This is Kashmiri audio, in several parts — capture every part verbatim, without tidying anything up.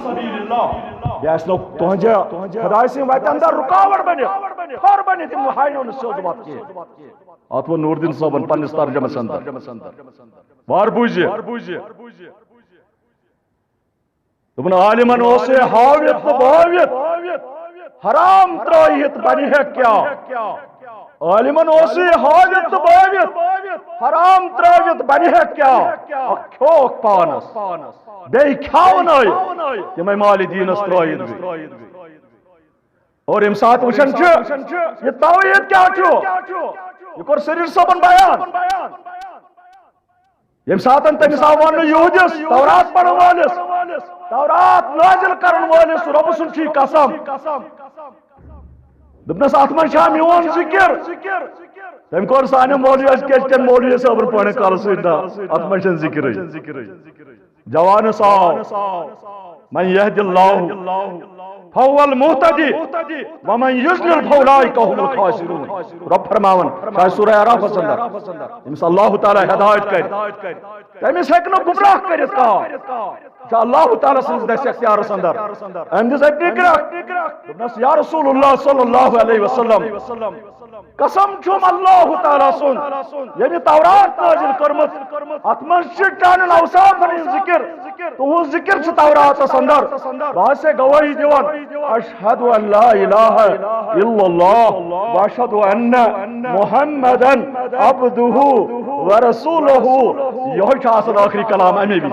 سبیل اللہ۔ بیٚیہِ آسہِ نہٕ تُہنٛدِ خۄداے سٕنٛدِ وتہِ اندر رُکاوٹ بٔنِتھ، کھۄر بٔنِتھ، یِم ہاینو نہٕ سیوٚد وتھ کینٛہہ۔ اتھ ووٚن نوٗر دیٖن صٲبن پننِس ترجمس اندر، وار بوٗزِ۔ دوٚپُن، عالمن اوس یہِ ہٲوِتھ تہٕ بٲوِتھ، حرام ترٲوِتھ بنہِ ہے کیٛاہ؟ عالمن اوس یہِ ہٲوِتھ تہٕ بٲوِتھ، حرام ترٲوِتھ بنہِ ہے کیٛاہ؟ اکھ کھیوکھ پانس، بیٚیہِ کھیاونٲوِتھ تِمے مالہِ دیٖنس ترٲوِتھ گٔے۔ اور ییٚمہِ ساتہٕ وٕچھان چھِ، یہِ توحیٖد کیٛاہ چھُ، یہِ کوٚر سریر صٲبن بیان۔ ییٚمہِ ساتہٕ تٔمِس آو وننہٕ یہودِس، تورات پرن وٲلِس، تورات نٲزِل کرن وٲلِس، رۄبہٕ سُنٛد چھُ یہِ قسم۔ دوٚپنس، اتھ منٛز چھا میون ذکر؟ تٔمۍ کوٚر سانٮ۪ن مولوی، أزکٮ۪ن مولوی صٲبن پننہِ کلہٕ سۭتۍ، نہ، اتھ منٛز چھنہٕ ذکرٕے۔ جوانس آو، من یہد اللہ فہو المہتدی ومن یضلل فاولئک هم الخاسرون۔ رب فرماوان، شاید سورہ اعرافس اندر، ییٚمِس اللہ تعالیٰ ہدایت کرِ، تٔمِس ہیٚکہِ نہٕ گمراہ کٔرِتھ کانٛہہ۔ چھُ اللہ تعالیٰ سٕنٛدِس دستِ اختیارس اندر۔ أمۍ دِژ اَتہِ نِکرَکھ۔ دوٚپنَس، یا رسول اللہ صلی اللہ علیہ وسلم، قسم چھُم اللہ تعالیٰ سُنٛد، ییٚمہِ تورات نٲزِل کٔرمٕژ، اَتھ منٛز چھِ چانٮ۪ن اوصافن ہٕنٛز ذِکِر۔ تُہُنٛد ذِکِر چھُ توراتس اندر۔ بہٕ ہسا گوٲہی دِوان، اشہد ان لا الہ الا اللہ و اشہد ان محمدن عبدہ و رسولہ۔ یہوے چھُ آسان ٲخری کلام اَمے وِزِ۔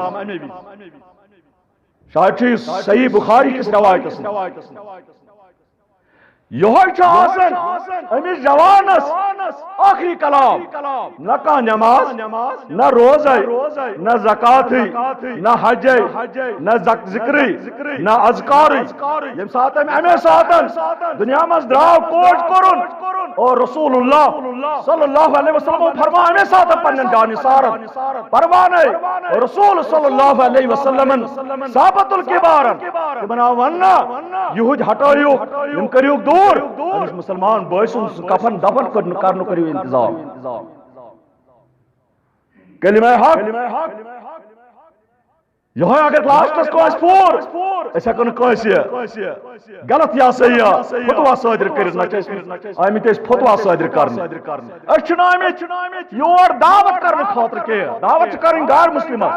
شاید چھُ یہِ صحیح بخاری کِس روایتس منٛز۔ یہوے چھُ آسان أمِس جوانس ٲخری کلام۔ نہ کانٛہہ نماز، نہ روزے، نہ زکاتٕے، نہ حجے، نہ زک-، ذکرٕے، نہ اذکارٕے۔ ییٚمہِ ساتہٕ أمۍ اَمے ساتہٕ دُنیا منٛز درٛاو، کوچ کوٚرُن، اور رسول اللہ صلی اللہ علیہ وسلم فرموو اَمے ساتہٕ پننٮ۪ن جانثارن، پروانے رسول صلی اللہ علیہ وسلمن، صحابت الکبارن، تِمن آو وننہٕ، یہودۍ ہٹٲیِو، یِم کٔرِو دوٗر، أمِس مسلمان بٲے سُنٛد سُہ کفن دفن کرنہٕ، کرنہٕ کٔرِو انتظام۔ کلمہ حق۔ یہوے اگر لاسٹس کٲنٛسہِ پھوٗر، أسۍ ہٮ۪کو نہٕ کٲنٛسہِ غلط یا صحیح فتوا صادر کٔرِتھ، نہ چھِ أسۍ آمٕتۍ أسۍ فتوا صادر کرنہِ۔ أسۍ چھِنہٕ آمٕتۍ یور دعوت کرنہٕ خٲطرٕ کینٛہہ، دعوت چھِ کرٕنۍ غیر مسلمن۔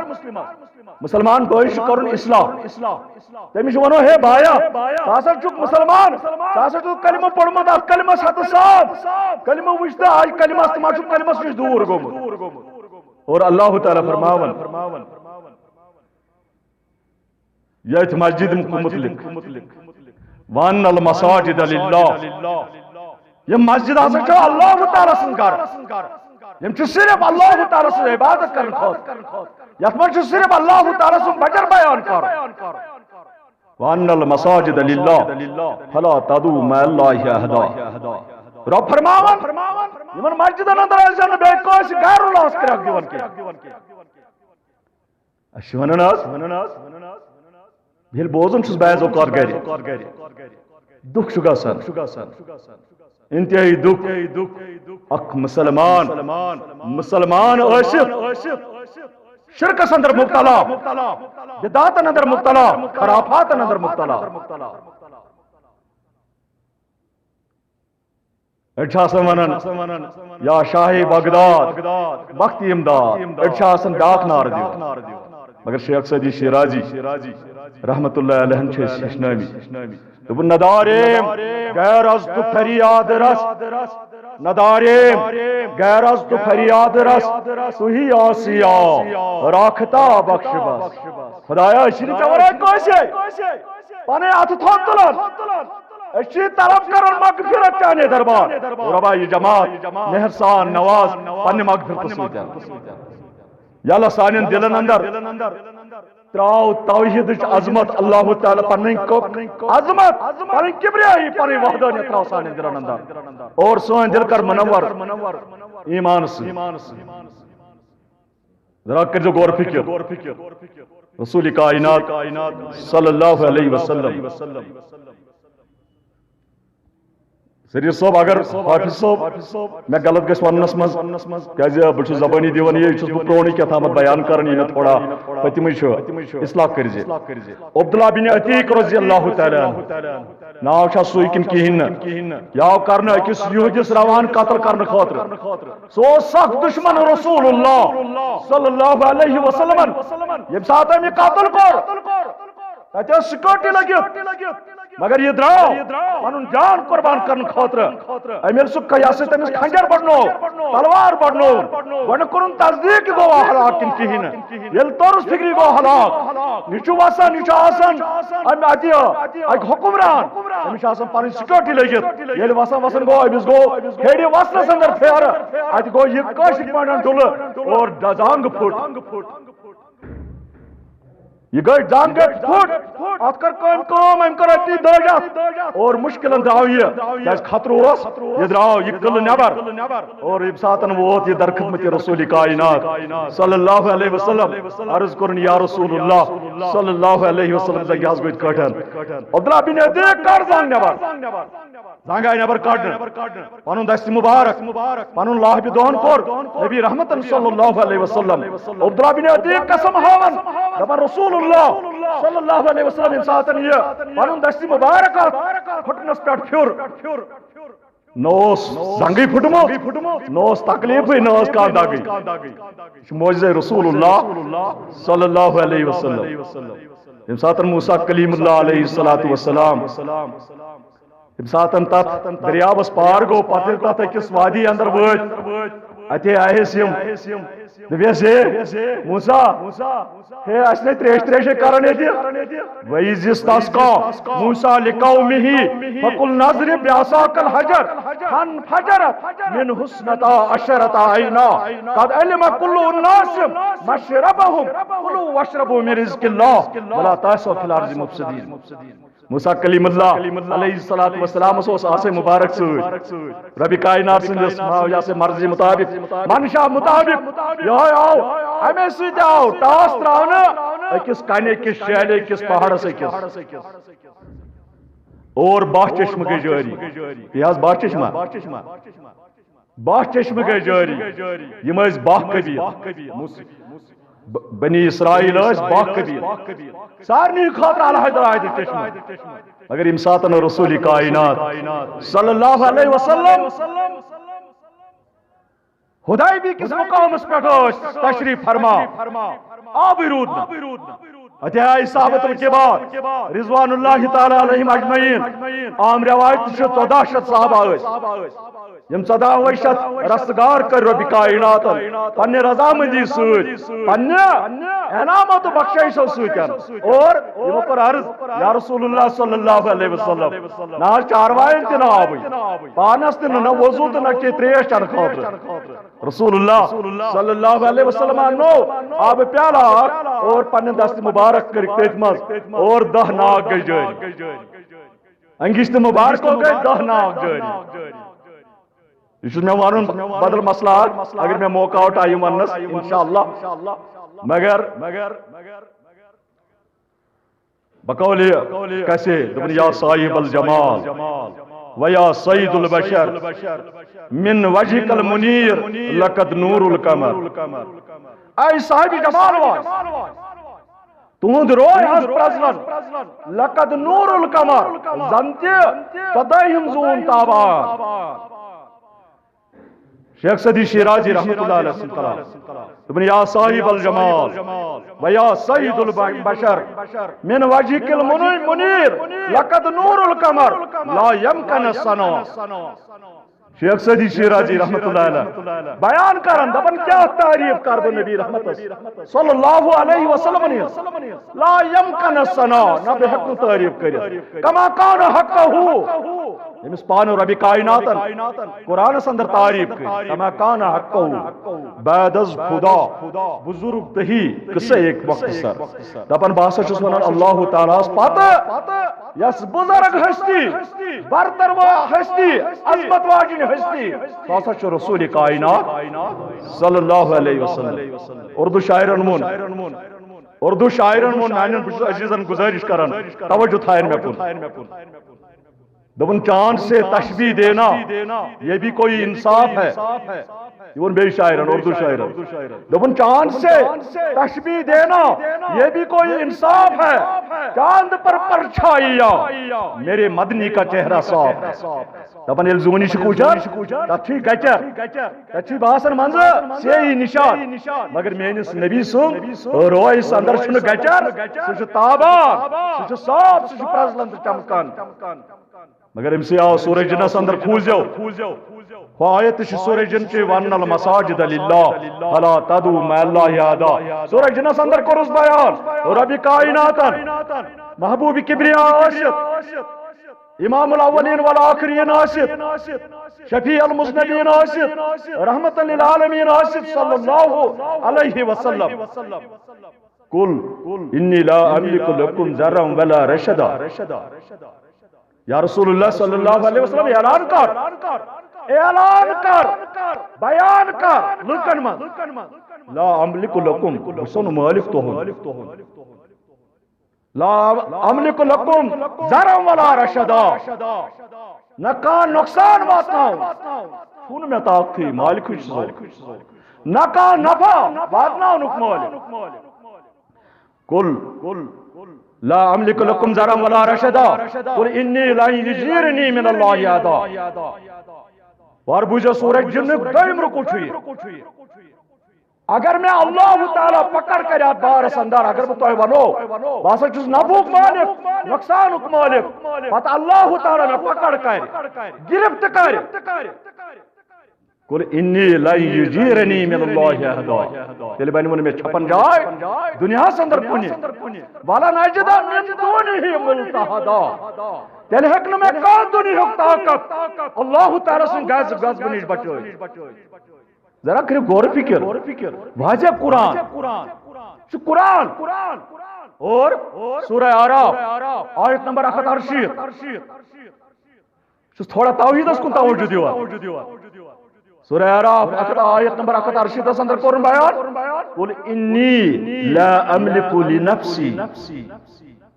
مسلمان بٲیِس چھُ کرُن اصلاح۔ تٔمِس چھُ ونُن، ہے بایا، ژٕ ہسا چھُکھ مسلمان، ژٕ ہسا چھُکھ کلمہٕ پوٚرمُت، اتھ کلمس ہتہٕ صاف کلمہٕ وٕچھ تہٕ آز کلمس تہٕ ما چھُکھ کلمس نِش دوٗر گوٚمُت۔ اور اللہ تعالیٰ فرماوان، یتھ مسجد متعلق، وان المساجد للہ، یِم مسجد ہسا چھِ اللہ تعالیٰ سٕنٛز گرٕ، یِم چھِ صرف اللہ تعالیٰ سٕنٛز عبادت کرنہٕ خٲطرٕ، یتھ منٛز چھُ صرف اللہ تعالیٰ سُنٛد بجر بیان کرُن۔ وان المساجد للہ فلا تدعوا مع اللہ احدا۔ رب فرماوان، یِمن مسجدن اندر ٲسۍ زن نہٕ بیٚیہِ کٲنٛسہِ غیر اللہس کرٛکھ دِوان کینٛہہ۔ أسۍ چھِ وَنان آز، ییٚلہِ بوزان چھُس بعض اوقات گرِ، دُکھ چھُ گژھان، انتہٲیی دُکھ۔ اکھ مسلمان، مسلمان ٲسِتھ شرکس اندر مبتلا، بدعاتن اندر مبتلا، خرافاتن اندر مبتلا۔ أڑۍ چھِ آسان ونان، یا شاہ بغداد، بخت امداد۔ أڑۍ چھِ آسان بیاکھ نعرٕ دِوان۔ مگر شیخ سعدی شیرازی رحمت اللہ علیہ چھِ أسۍ ہیٚچھنٲومٕتۍ۔ دوٚپُن، نداریم غیر از تو فریاد رس، نداریم غیر از تو فریاد رس، تو ہی آسیا راکھتا بخش بس۔ خدایا، أسۍ چھِنہٕ ژےٚ ورٲے کٲنٛسے۔ پنٕنۍ اتھٕ تھوٚد تُلان۔ أسۍ چھِ طلب کران مغفرت چانے دربار۔ رۄبا، یہِ جماعت مہر سان نواز پننہِ مغفرتہٕ سۭتۍ۔ یا اللہ سانٮ۪ن دلن اندر تراو توحیدٕچ عظمت، اللہ تعالیٰ پنٕنۍ کو-، عظمت، پنٕنۍ کبریائی، پنٕنۍ وحدانیت تراو سانٮ۪ن دلن اندر۔ اور سٲنۍ دل کر منور ایمان سۭتۍ۔ ذرا کٔرۍزیو غور فکر۔ رسول کائنات صلی اللہ علیہ وسلم سریر صٲب، اگر حافظ صٲب مےٚ غلط گژھِ وننس منٛز، کیازِ بہٕ چھُس زبٲنی دِوان، یہِ چھُس بہٕ پرونُے کیٛاہ تامَتھ بیان کران، یہِ مےٚ تھوڑا پٔتمٕے چھُ، اصلاح کٔرزِ۔ عبداللہ بن عتیق رضی اللہ تعالیٰ عنہ، ناو چھا سُے کِنہٕ کِہیٖنۍ نہٕ؟ یہِ آو کرنہٕ أکِس یہودِس روان قتل کرنہٕ خٲطرٕ۔ سُہ اوس سخ دشمن رسول اللہ صلی اللہ علیہ وسلمن۔ ییٚمہِ ساتہٕ أمۍ یہِ قتل کوٚر، تتہِ ٲس سیکورٹی لٔگِتھ، مگر یہِ درٛاو پنُن جان قربان کرنہٕ خٲطرٕ۔ أمۍ ییٚلہِ سُہ ک-، یہِ ہسا تٔمِس خنجر بڑنوو، تلوار بڑنوو، گۄڈٕ کوٚرُن تصدیٖق، یہِ گوٚوا ہلاک کِنہٕ کِہیٖنۍ نہٕ۔ ییٚلہِ توٚرُس فِکرِ، یہِ گوٚو ہلاک۔ یہِ چھُ وسان، یہِ چھُ آسان امہِ اتہِ اکھ حکمران، أمِس چھِ آسان پنٕنۍ سیکورٹی لٔگِتھ۔ ییٚلہِ وسان وسان گوٚو، أمِس گوٚو ہیٚرِ وسنس اندر پھیرٕ، اتہِ گوٚو یہِ کٲشِر پٲٹھۍ ڈُلہٕ اور ڈ-، زنٛگ پھُٹ۔ یہِ گٔے زنٛگ پھُٹ، اتھ کٔر کٲم کٲم، أمۍ کٔر أتی دٲج اتھ اور مُشکِلن درٛاو یہِ، کیازِ خطرٕ اوس، یہِ درٛاو یہِ قلعہٕ نٮ۪بر۔ اور ییٚمہِ ساتن ووت یہِ در خدمت رسول کائنات صلی اللہ علیہ وسلم، عرض کوٚرُن، یا رسول اللہ صلی اللہ علیہ وسلم، زنٛگہِ حظ گوٚو یِتھ کٲٹھۍ۔ عبداللہ بن عتیق کڑ زنٛگ نٮ۪بر۔ زنٛگ آیہِ نٮ۪بر کڑنہٕ۔ پنُن دستِ مبارک، پنُن لاہبِ دہن کوٚر نبی رحمتن صلی اللہ علیہ وسلم۔ عبداللہ بن عتیق قسم ہاوان، دپان، رسول اللہ صلی اللہ علیہ وسلم ییٚمہِ ساتن یہِ پنُن دستِ مبارک اتھ پھُٹنس پٮ۪ٹھ پھیُر، نہ اوس زنٛگٕے پھُٹمُت، نہ اوس تکلیفٕے، نہ ٲس کانٛہہ دگٕے۔ یہِ چھُ معجزے رسول اللہ صلی اللہ علیہ وسلم۔ ییٚمہِ ساتن موسیٰ کلیم اللہ علیہ الصلوۃ والسلام ییٚمہِ ساتن تتھ دٔریاوس پار گوٚو، پتہٕ ییٚلہِ تتھ أکِس وادی اندر وٲتۍ، اتے آیس یِم، دوٚپیس، ہے موسیٰ، ہے، اسہِ نے تریش تریشے کران ییٚتہِ۔ وَإِذِ اسْتَسْقَىٰ مُوسَىٰ لِقَوْمِهِ فَقُلْنَا اضْرِب بِعَصَاكَ الْحَجَرَ فَانْفَجَرَتْ مِنْهُ اثْنَتَا عَشْرَةَ عَيْنًا قَدْ عَلِمَ كُلُّ أُنَاسٍ مَشْرَبَهُمْ كُلُوا وَاشْرَبُوا مِنْ رِزْقِ اللَّهِ وَلَا تَعْثَوْا فِي الْأَرْضِ مُفْسِدِينَ۔ موسیٰ کلیم اللہ علیہ الصلوۃ والسلام اوس آسے مبارک سۭتۍ۔ ربِ کائنات سٕنٛدِس ما-، یہِ ہسا مرضی مطابق، منشا مطابق، یہے آو، امے سۭتۍ آو ٹاس تراونہٕ أکِس کنہِ، أکِس شیلہِ، أکِس پہاڑس أکِس۔ اور باہ چشمہٕ گٔے جٲری۔ یہِ حظ باہ چشمہ۔ باہ چشمہٕ گٔے جٲری۔ یِم ٲسۍ باہ قبیٖل۔ مُس-، ب-، بنی اسرائیل ٲسۍ باہ قبیٖل۔ سارنٕے خٲطرٕ الحدٕ الحدٕ چشمہٕ۔ مگر ییٚمہِ ساتہٕ رسول کائنات صلی اللہ علیہ وسلم حدیبی کِس مقامس پٮ۪ٹھ ٲسۍ تشریف فرما، آبٕے روٗد نہٕ۔ اتے آیہِ صحابت الکبار رضوان اللہ تعالیٰ علیہم اجمعین۔ عام روایت چھِ ژۄداہ شیٚتھ صحابہ ٲسۍ۔ یِم ژۄداہ وَے شیٚتھ رستگار کٔرۍ رۄبِ کائناتن پننہِ رضامندی سۭتۍ، پننہِ انعامات و بخشٲیشو سۭتۍ۔ اور یِمو کوٚر عرض، یا رسول اللہ صلی اللہ علیہ وسلم، نہ حظ چارواین تہِ نہٕ آبٕے، پانس تہِ نہٕ، نہ وضو تہٕ نہ چے تریش چنہٕ خٲطرٕ۔ رسول اللہ صلی اللہ علیہ وسلم اننو آبہٕ پیالہٕ اکھ اور پننہِ دستِ مبارک کٔرِکھ تٔتھۍ منٛز اور دہ ناگ گٔے جٲری۔ انگشتہٕ مبارکو گٔے دہ ناگ جٲری۔ یہِ چھُ مےٚ وَنُن بدل مسلہٕ اکھ، اگر مےٚ موقع آو ٹایم وَننَس، انشاءاللہ۔ مگر بقول کسے، دوٚپُن، یا صاحب الجمال و یا سید البشر، من وجهك المنیر لقد نور القمر۔ اے صاحب جمال وٲلۍ، تُہُنٛد روے حظ پرٛزلن، لقد نور القمر، زن تہِ ژۄدٲہِم زوٗن تابان۔ شیخ سعدی شیرازی رحمۃ اللہ علیہ سُنٛد کلام۔ دوٚپُن، یا صاحب الجمال و یا سید البشر، من وجهك المنیر لقد نور القمر، لا يمكن الثناء۔ شیخ سعدی شیرازی رحمۃ اللہ علیہ بیان کران، دپان، کیا تعریف کر بہٕ نبی رحمتس صلی اللہ علیہ وسلم ہٕنٛز؟ لا یمکن الثناء، نہ بہٕ ہیٚکہٕ نہٕ تعریف کٔرِتھ۔ کما کان حقہ، ییٚمِس پانہٕ ربِ کائناتن قرآنس اندر تعریف کٔر، کما کان حقہ، بعد از خدا بزرگ تہی قصہ ایک مختصر۔ دپان، بہٕ ہسا چھُس ونان اللہ تعالیٰ ہس پتہٕ یس بزرگ ہستی، برتر وا ہستی، عظمت واجن ہستی، سُہ ہسا چھُ رسول کائنات صلی اللہ علیہ وسلم۔ اردو شاعرن ووٚن، اردو شاعرن ووٚن، میانٮ۪ن بہٕ چھُس عزیزن گزارش کران، توجہ تھاین مےٚ کُن۔ دوٚپُن، چاند سے تشبیہ دینا، یہ بھی کوئی انصاف ہے؟ یہ ووٚن بیٚیہِ شاعرن، اردو شاعرن۔ دوٚپُن، چاند سے تشبیہ دینا، یہ بھی کوئی انصاف ہے؟ چاند پر پرچھائیاں، میرے مدنی کا چہرہ صاف ہے۔ دپان، ییٚلہِ زوٗنہِ چھُکھ وٕچھان، تتھ چھُے گچر، تتھ چھُے باسان منٛزٕ سیاہی نشان۔ مگر میٲنِس نبی سُنٛد رویس اندر چھُنہٕ گچر، سُہ چھُ تابان، سُہ چھُ صاف، سُہ چھُ پرٛزلان تہٕ چمکان۔ مگر أمۍ سٕے آو سورہ جنس اندر کھوٗژیو۔ ہۄ آیت تہِ چھِ سورہ جن چی، وَأَنَّ الْمَسَاجِدَ لِلَّهِ فَلَا تَدْعُوا مَعَ اللَّهِ أَحَدًا۔ سورہ جنس اندر کوٚرُس بیان، رب کائناتن، محبوب کبریا ٲسِتھ، امام الاولین والآخرین ٲسِتھ، شفیع المذنبین ٲسِتھ، رحمت للعالمین ٲسِتھ، صلی اللہ علیہ وسلم۔ قل انی لا املک لکم ضرا ولا رشدا۔ یا رسول اللہ صلی اللہ علیہ وسلم، اعلان کر، اعلان کر، بیان کر لوکن منٛز، لا املک لکم، بہٕ چھُسو نہٕ مٲلِک تُہُنٛد۔ لا املک لکم ضرا ولا رشدا۔ نہ کانٛہہ نۄقصان واتناوُن، چھُنہٕ مےٚ طاقتٕے، مالکٕے چھُس بہٕ۔ نہ کانٛہہ نفع واتناونُک مٲلِک۔ قل لا املک لکم ضرا ولا رشدا۔ قل انی لن یجیرنی من اللہ احدا۔ وار بوٗزِو سورہ جنُک دوٚیِم رکوع چھُ یہِ۔ اگر مےٚ اللہ تعالیٰ پکڑ کرِ اتھ بارس اندر، اگر بہٕ تۄہہِ ونو، بہٕ ہسا چھُس نفعُک مٲلِک، نۄقصانُک مٲلِک، پتہٕ اللہ تعالیٰ مےٚ پکڑ کرِ، گرفت کرِ، قل انی لن یجیرنی من اللہ احدا۔ تیٚلہِ بنہِ وۄنۍ مےٚ چھپن جاے دُنیاہس اندر کُنہِ۔ ولن اجد من دونہ ملتحدا۔ تیٚلہِ ہیٚکہِ نہٕ مےٚ کانٛہہ دُنیاہُک طاقت اللہ تعالیٰ سٕنٛدِ غضب، غضبہٕ نِش بچٲوِتھ۔ ذرا کٔرِو غور فکر۔ واضح قرآن۔ چھُ قرآن۔ اور سورہ اعراف، آیت نمبر اکھ ہتھ ارشیٖتھ۔ چھُس تھوڑا توحیٖدس کُن توجہ دِوان۔ سورہ اعراف، اکھ ہتھ، آیت نمبر اکھ ہتھ ارشیٖتھس اندر کوٚرُن بیان، قل انی لا املک لنفسی۔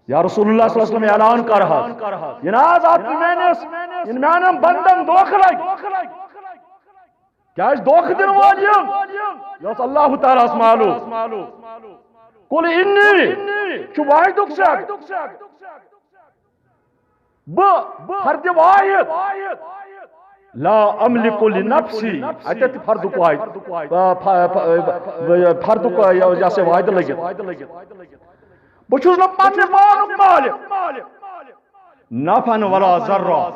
یا رسول اللہ صلی اللہ علیہ وسلم، اعلان کر حظ۔ یہ نہ حظ اتھ میٲنِس، یِن میانٮ۪ن بندن دھوکہ لگہِ۔ کیازِ دھوکہ دِنہٕ وٲلۍ یِم؟ یہِ اوس اللہ تعالیٰ ہس معلوم۔ قل انی، چھُ واحدُک صیغہ۔ بہٕ فرد واحد، لا املک لنفسی، اتٮ۪تھ تہِ فردُک واحد، ف-، ف-، ف-، فردُک یہِ ہسا واحد لٔگِتھ۔ بہٕ چھُس نہٕ پننہِ پانُک مالک۔ نفعا ولا ضرا،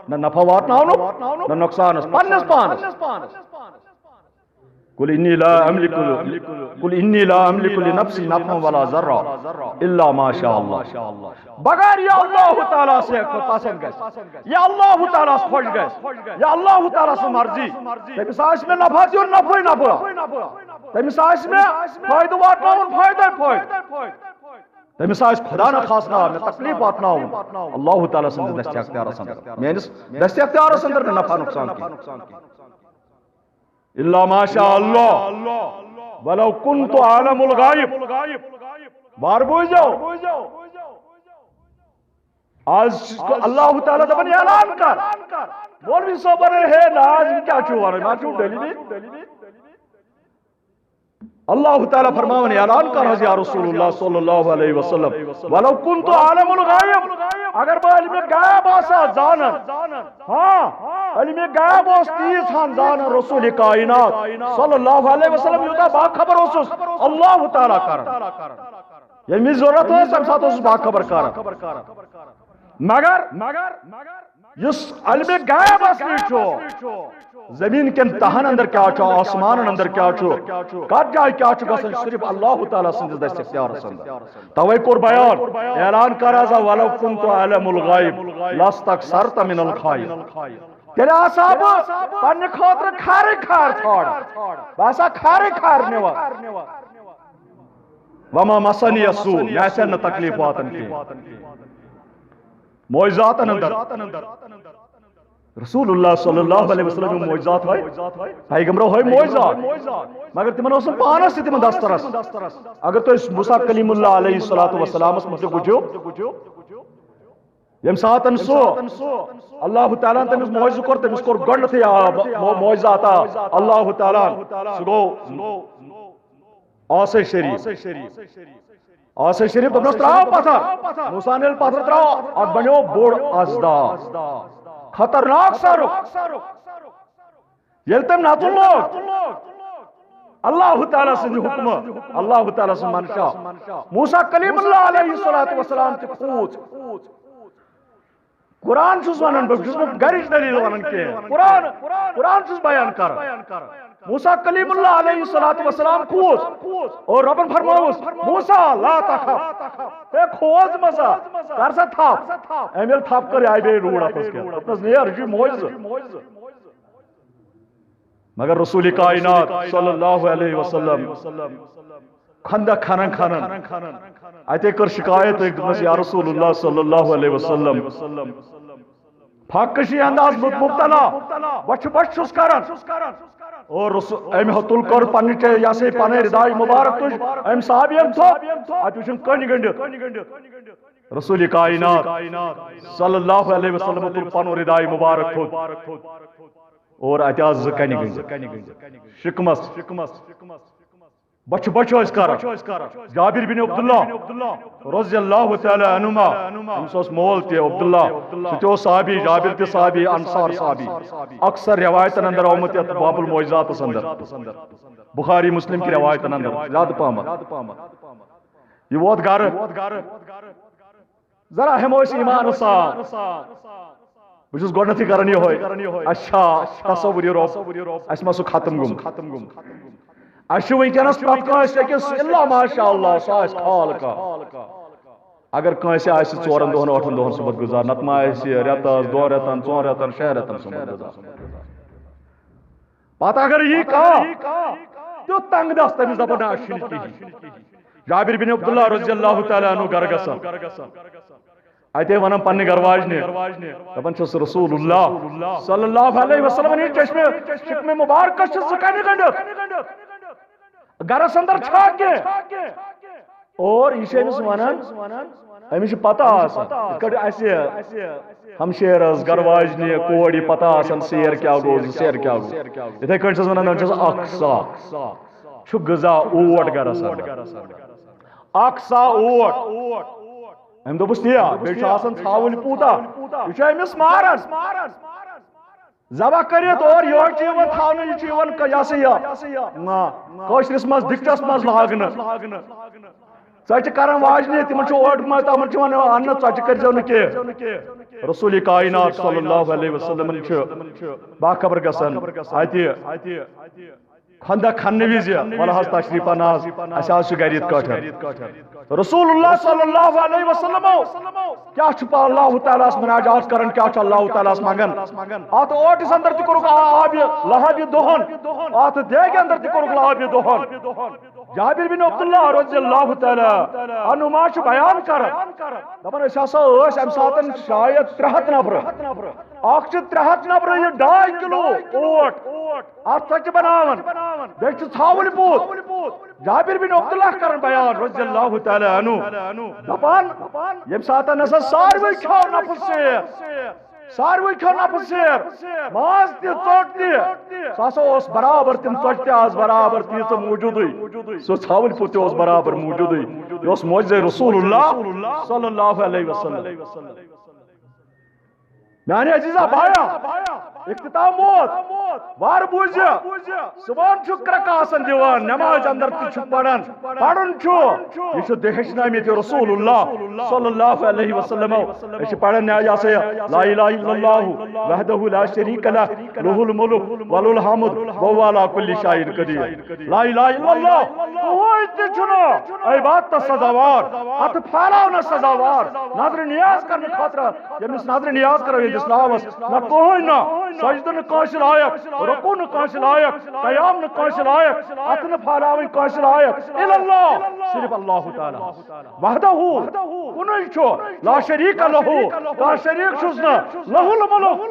نہ نفع واتناونُک، نہ نۄقصانس، پننِس پانس۔ قل انی لا املک، قل انی لا املک لنفسی نفعا ولا ضرا الا ما شاء اللہ۔ بغیر یا اللہ تعالیٰ سے پسند گژھِ، یا اللہ تعالیٰ خۄش گژھِ، یا اللہ تعالیٰ سٕنٛز مرضی، تٔمِس آسہِ مےٚ نفع دیُن، نفعٕے نفع۔ تٔمِس آسہِ مےٚ فٲیدٕ واتناوُن، فٲیدَے فٲیدٕ۔ تٔمِس آسہِ خدا نہ خاصہ مےٚ تکلیف واتناوُن، اللہ تعالیٰ سٕنٛدِس دستِ اختیارس اندر، میٲنِس دستِ اختیارس اندر نہٕ نفع نۄقصان کینٛہہ۔ الا ما شاء اللہ، ولو کنت اعلم الغیب۔ وار بوٗزِو، آز چھُ اللہ تعالیٰ دپان، اعلان کر۔ مولوی صٲب ونان، ہے نہ حظ، یہِ کیٛاہ چھُو ونان؟ ما چھُو ڈٔلۍ مٕتۍ؟ اللہ تعالیٰ فرماوان، اعلان کر حظ یا رسول اللہ صلی اللہ علیہ وسلم، ولو کنت اعلم الغیب، اگر بہٕ علمِ غیب آسہٕ ہا زانان، ہاں، علمِ غیب اوس تیٖژ ہن زانان رسول کائنات صلی اللہ علیہ وسلم، یوٗتاہ باخبر اوسُس اللہ تعالیٰ کران۔ ییٚمِچ ضروٗرت ٲس، تَمہِ ساتہٕ اوسُس باخبر کران۔ مگر یُس علمِ غیبس نِش چھُ، زمین کٮ۪ن تہن اندر کیٛاہ چھُ، آسمانن اندر کیٛاہ چھُ، کتھ جایہِ کیٛاہ چھُ گژھان، صرف اللہ تعالیٰ سٕنٛدِس دستِ اختیارس اندر۔ توے کوٚر بیان، اعلان کر حظ، ولو کنت اعلم الغیب لاستکثرت من الخیر۔ تیٚلہِ آسہٕ ہا بہٕ پننہِ خٲطرٕ خیرٕے خیر ژھانڈان، بہٕ آسہٕ ہا خیرٕے خیر نِوان۔ وما مسنی السوء، مےٚ آسہِ ہا نہٕ تکلیف واتان کینٛہہ۔ معجزاتن اندر رسول اللہ صلی اللہ علیہ وسلم یِم معجزات ہٲے، پیغمبرو ہٲے معجزات، مگر تِمن اوس نہٕ پانس تہِ تِمن دسترس۔ اگر تُہۍ موسیٰ کلیم اللہ علیہ الصلوۃ والسلامس متعلق وٕچھِو، ییٚمہِ ساتن سُہ اللہ تعالیٰ ہن تٔمِس معجزٕ کوٚر، تٔمِس کوٚر گۄڈٕنیتھٕے آب مو-، معجزٕ عطا اللہ تعالیٰ ہن۔ سُہ گوٚو عصا شریف۔ عصا شریف دوٚپنس، "ترٛاو پتھر۔" موسیٰ ہن ییٚلہِ پتھر ترٛاو، اتھ بنیو بوٚڑ ازدا، خطرناک سرُپھ۔ ییٚلہِ تٔمۍ نژُن لوگ، اللہ تعالیٰ سٕنٛدِ حُکمہٕ، اللہ تعالیٰ سٕنٛز منشا، موسیٰ کلیم اللہ علیہ الصلوۃ والسلام تہِ کھوٗژ۔ قرآن چھُس ونان، بہٕ چھُس نہٕ گرِچ دلیل ونان کینٛہہ۔ قرآن، قرآن چھُس بیان کران۔ موسیٰ کلیم اللہ علیہ الصلوۃ والسلام کھوٗژ اور رۄبن فرمووُس، "موسیٰ، لا تخف، ہے کھوژ مہ سا، کر سا تھپھ۔" أمۍ ییٚلہِ تھپھ کٔر، یہِ آیہِ بیٚیہِ روٗڑ اتھس کٮ۪تھ۔ دوٚپنس، "نیر، یہِ چھُ معجزٕ۔" مگر رسول کائنات صلی اللہ علیہ وسلم خندق کھنان کھنان اتے کٔر شکایت، أکۍ دوٚپنس، "یا رسول اللہ صلی اللہ علیہ وسلم، فحقشی انداز مبتلا، بۄچھِ بۄچھِ چھُس کران۔" اور رسو-، أمۍ ہو تُل کوٚر پننہِ چے-، یہِ ہسا یہِ پنٕنۍ رداے مبارک تُج، أمۍ صحابین تھوٚپ، اتہِ وٕچھُن کٔنۍ گٔنڈِتھ۔ رسول کائنات صلی اللہ علیہ وسلم تُل پنُن رداے مبارک تھوٚد۔ اور اتہِ آسہٕ زٕ کنہِ گٔنٛزٕ۔ شکمس۔ بۄچھِ بۄچھِ ٲسۍ کران۔ جابر بن عبداللہ رضی اللہ تعالیٰ عنہما، أمِس اوس مول تہِ عبداللہ، سُہ تہِ اوس صحابی، جابر تہِ صحابی، انصار صحابی۔ اکثر روایتن اندر آمُت یتھ باب المعجزاتس اندر، بخاری مسلم کی روایتن اندر زیادٕ پہمت۔ یہِ ووت گرٕ۔ ذرا ہٮ۪مو أسۍ ایٖمانہٕ سان۔ بہٕ چھُس گۄڈٕنیتھٕے کران یِہوٚے۔ اچھا، تصور یہِ رۄب، اَسہِ ما سُہ ختم گوٚمُت؟ اَسہِ چھُ وٕنکیٚنَس پرٛٮ۪تھ کٲنٛسہِ أکِس الا ماشاء اللہ، سُہ آسہِ خال کانٛہہ۔ اگر کٲنٛسہِ آسہِ ژورَن دۄہَن، ٲٹھَن دۄہَن سُمبتھ گُزار، نَتہٕ ما آسہِ رٮ۪تَس، دۄن رٮ۪تَن، ژۄن رٮ۪تَن، شٮ۪ن رٮ۪تَن سُمبتھ گُزار۔ پتہٕ اگر یی کانٛہہ تیُتھ تنگ دست، تٔمِس دپو، "نہ، اَسہِ چھُنہٕ کِہیٖنۍ۔" جابر بن عبداللہ رضی اللہ تعالیٰ عنہ گرٕ گژھان۔ اتے ونان پننہِ گرٕ واجنہِ، دپان چھُس، "رسول اللہ صلی اللہ علیہ وسلم ہٕنٛدِ چشمہِ شکمہِ مبارکس چھِ زٕ کنہِ گٔنڈِتھ۔ گرس اندر چھا کینٛہہ؟" اور یہِ چھِ أمِس ونان، أمِس چھِ پتہ آسان، یِتھ کٲٹھۍ اَسہِ ہمشیرس، گرٕ واجنہِ، کورِ پتہ آسان سیر کیٛاہ گوٚو، زٕ سیر کیٛاہ گوٚو۔ یِتھَے کٲٹھۍ چھَس ونان، دَپان چھَس، اکھ سا چھُ غذا اوٹ گرس اندر۔ اکھ سا اوٹ۔ أمۍ دوٚپُس، "تی ہا، بیٚیہِ چھُ آسان ژھاوٕلۍ پوٗتا، یہِ چھُ أمِس ماران۔" ذبح کٔرِتھ اور یورٕ چھُ یِوان تھاونہٕ، یہِ چھُ یِوان ک-، یہِ ہسا یہِ، نہ، کٲشرِس منٛز دِکچَس منٛز لاگنہٕ۔ ژۄچہِ کران واجنہِ، تِمن چھُ اوٹ منٛز، تِمن چھُ وَنان، "اَننہٕ ژۄچہِ کٔرۍزیو نہٕ کینٛہہ۔" رسول کائنات صلی اللہ علیہ وسلمن چھُ باخبر گژھان اَتہِ خندق کھننہٕ وِزِ، وَلہٕ حظ تشریٖف اَن حظ، اَسہِ حظ چھُ گرِ یِتھ کٲٹھۍ۔ رسول اللہ صلی اللہ علیہ وسلم کیٛاہ چھُ پا-، اللہ تعالیٰ ہَس مناجات کران، کیٛاہ چھُ اللہ تعالیٰ ہَس منٛگان؟ اَتھ اوٹِس اندر تہِ کوٚرُکھ آ-، آبِ لہبِ دۄہن، اَتھ دیگہِ اندر تہِ کوٚرُکھ آبِ دۄہن۔ جابر بن عبداللہ رضی اللہ تعالیٰ عنہما چھُ بیان کران، دَپان، أسۍ ہسا ٲسۍ اَمہِ ساتہٕ شاید ترٛےٚ ہَتھ نفرٕ۔ اکھ چھِ ترٛےٚ ہَتھ نفرٕ یہِ ڈاے کِلوٗ اوٹ اَتھ ژۄچہِ بناوان، بیٚیہِ چھِ ژھاوٕلۍ پوٗت۔ جابر بن عبداللہ کران بیان رضی اللہ تعالیٰ عنہ، دپان، ییٚمہِ ساتہٕ ہسا ساروٕے کھیوٚو نفس سیر، ساروٕے کھیوٚو نفس سیر، ماز تہِ، ژوٚٹ تہِ، سُہ ہسا اوس برابر، تِم ژۄچہِ تہِ آسہٕ برابر تیٖژٕ موٗجوٗدٕے، سُہ ژھاوٕلۍ پوٗت تہِ اوس برابر موٗجوٗدٕے۔ یہِ اوس معجزے رسول اللہ صلی اللہ علیہ وسلم۔ میانہِ عزیزا بایا، اختتام ووت۔ وار بوٗزِ، صبحن چھُ کرٛکہٕ آسان دِوان، نماز اندر تہِ چھُ پران۔ پرُن چھُ، یہِ چھُ دِ ہیٚچھنٲومٕتۍ رسول اللہ صلی اللہ علیہ وسلمو۔ أسۍ چھِ پران، یا، یہِ ہسا یہِ، لا الہ الا اللہ وحدہ لا شریک لہ، لہ الملک ولہ الحمد وہو علی کل شیء قدیر۔ لا الہ الا اللہ، کٕہٕنۍ تہِ چھُنہٕ عبادتس سزاوار، اتھ پھہلاونس سزاوار، نظرِ نیاز کرنہٕ خٲطرٕ، ییٚمِس نظرِ نیاز کرو، اسلامس نہ کٕہٕنۍ نہ، سجدٕ نہٕ کٲنٛسہِ لایق، رکوع نہٕ کٲنٛسہِ لایق، قیام نہٕ کٲنٛسہِ لایق، اتھٕ نہٕ پھہلاوٕنۍ کٲنٛسہِ لایق، الا اللہ، صرف اللہ تعالیٰ وحدہ، کُنُے چھُ، لا شریک لہ، کانٛہہ شریک چھُس نہٕ، لہ الملک،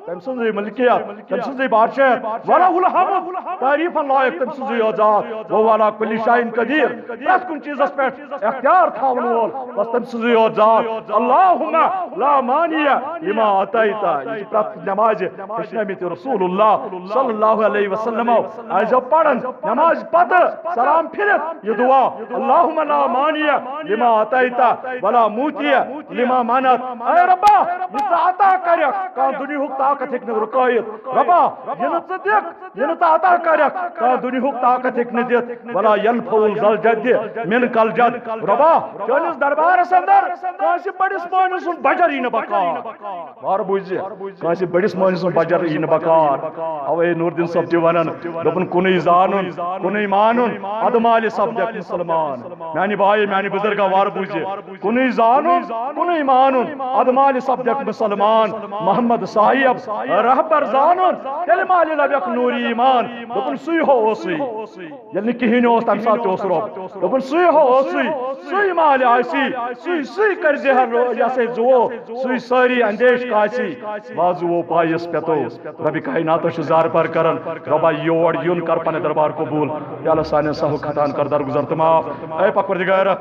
تٔمۍ سٕنٛزٕے ملکیت، تٔمۍ سٕنٛزٕے بادشاہت، ولہ الحمد، تعریفن لایق تٔمۍ سٕنٛزٕے یوت ذات، وہو علی کل شیء قدیر، پرٛٮ۪تھ کُنہِ چیٖزس پٮ۪ٹھ اختیار تھاون وول بس تٔمۍ سٕنٛزٕے یوت ذات۔ اللہم لا مانع لما اعطیت۔ یہِ چھُ پرٛٮ۪تھ نمازِ ہیٚچھنٲومٕتۍ رسول اللہ صلی اللہ علیہ وسلمو۔ ٲسۍزیو پران نمازِ پتہٕ سلام پھِرِتھ یہِ دعا، اللہم لا مانع لما اعطیت ولا معطی لما منعت۔ اے ربا، یہِ ژٕ عطا کرکھ، کانٛہہ دُنیہُک طاقت ہیٚکہِ نہٕ رُکٲیِتھ۔ ربا، یہِ نہٕ ژٕ دِکھ، یہِ نہٕ ژٕ عطا کرکھ، کانٛہہ دُنیہُک طاقت ہیٚکہِ نہٕ دِتھ۔ ولا ینفع ذا الجد منک الجد۔ ربا، چٲنِس دربارس اندر کٲنٛسہِ بٔڑِس مٲنِس سُنٛد بجر یی نہٕ بکار۔ وارٕ بوٗزِ، کٲنٛسہِ بٔڑِس مٲنِس سُنٛد بجر یی نہٕ بکار۔ اوے نور الدین صٲب تہِ ونان، دوٚپُن، کُنُے زانُن، کُنُے مانُن، ادٕ مالہِ سپدکھ مسلمان۔ میانہِ بایہِ، میانہِ بزرگا، وارٕ بوٗزِ، کُنُے زانُن، کُنُے مانُن، ادٕ مالہِ سپدکھ مسلمان۔ محمد صاحب رہبر زانُن، تیٚلہِ مالہِ لبکھ نوٗر ایمان۔ دوٚپُن، سُے ہو اوسُے۔ ییٚلہِ نہٕ کِہیٖنۍ اوس، تَمہِ ساتہٕ تہِ اوس رۄب۔ دوٚپُن، سُے ہو اوسُے، سُے مالہِ آسی، سُے، سُے کَرِ زِ ہر رو-، یہِ ہسا یہِ زُوو، سُے سٲری اندیش کاسی۔ وا زُوو پایس پٮ۪تو۔ ربِ کائناتس چھُ زار پار کران، رۄبا، یور یُن کر پننہِ دربار قبوٗل۔ یا اللہ، سانٮ۪ن سہو خطاہن کر درگُزر تہٕ معاف۔ اے پروردگارا،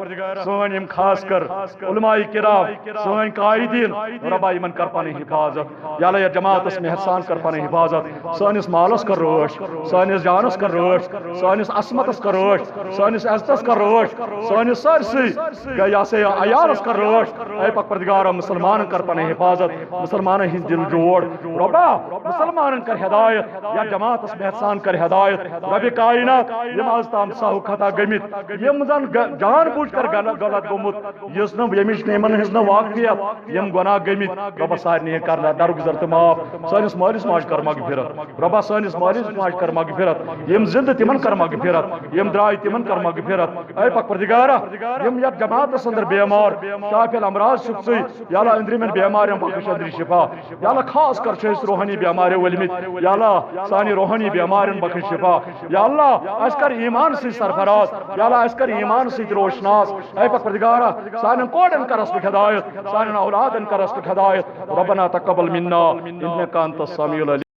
سٲنۍ یِم خاص کر علماء کرام، سٲنۍ قائدین، رۄبا، یِمن کر پنٕنۍ حفاظت۔ یا اللہ، یتھ جماعتس مےٚ ہیٚتھ سان کر پنٕنۍ حفاظت۔ سٲنِس مالس کر رٲچھ، سٲنِس جانس کر رٲچھ، سٲنِس عصمتس کر رٲچھ، سٲنِس عزتس کر رٲچھ، سٲنِس سٲرسٕے، یا سا یہِ عیالس کر رٲچھ۔ اے پروردگارا، مسلمانن کر پنٕنۍ حفاظت، مسلمانن ہٕنٛدۍ دِل جوڑ۔ رۄبا، مسلمانن کر ہدایت، یتھ جماعتس مےٚ ہیٚتھ سان کر ہدایت۔ ربِ کائنات، یِم از تام سہو خطا گٔمٕتۍ، یِم زن گ-، جان بوٗجھ کر غل-، غلط گوٚمُت، یُس نہٕ، ییٚمِچ نہٕ یِمن ہٕنٛز نہٕ واقفیت، یِم گۄناہ گٔمٕتۍ، رۄبا، سارنٕے کر درگُزر تہٕ معاف۔ سٲنِس مٲلِس ماجہِ کر مغفرت۔ رۄبا، سٲنِس مٲلِس ماجہِ کر مغفرت۔ یِم زِندٕ، تِمن کر مغفرت۔ یِم درٛاے، تِمن کر مغفرت۔ اے پروردگارا، یِم یتھ جماعتس اندر بیمار، شافی الامراض چھُکھ ژٕے۔ یا اللہ، أنٛدرِمٮ۪ن بیمارٮ۪ن بخش أنٛدری شفا۔ یا اللہ، خاص کر چھِ أسۍ روحٲنی بیمارِ ؤلمٕتۍ۔ یا اللہ، سانہِ روحٲنی بیمارٮ۪ن بخش شفا۔ یا اللہ، اَسہِ کر ایمان سۭتۍ سرفراز۔ یا اللہ، اَسہِ کر ایمان سۭتۍ روشناس۔ اے پروردگارا، سانٮ۪ن کورٮ۪ن کر اصلٕچ ہدایت، سانٮ۪ن اولادن کر اصلٕچ ہدایت۔ ربنا تقبل منا انك انت السميع العليم۔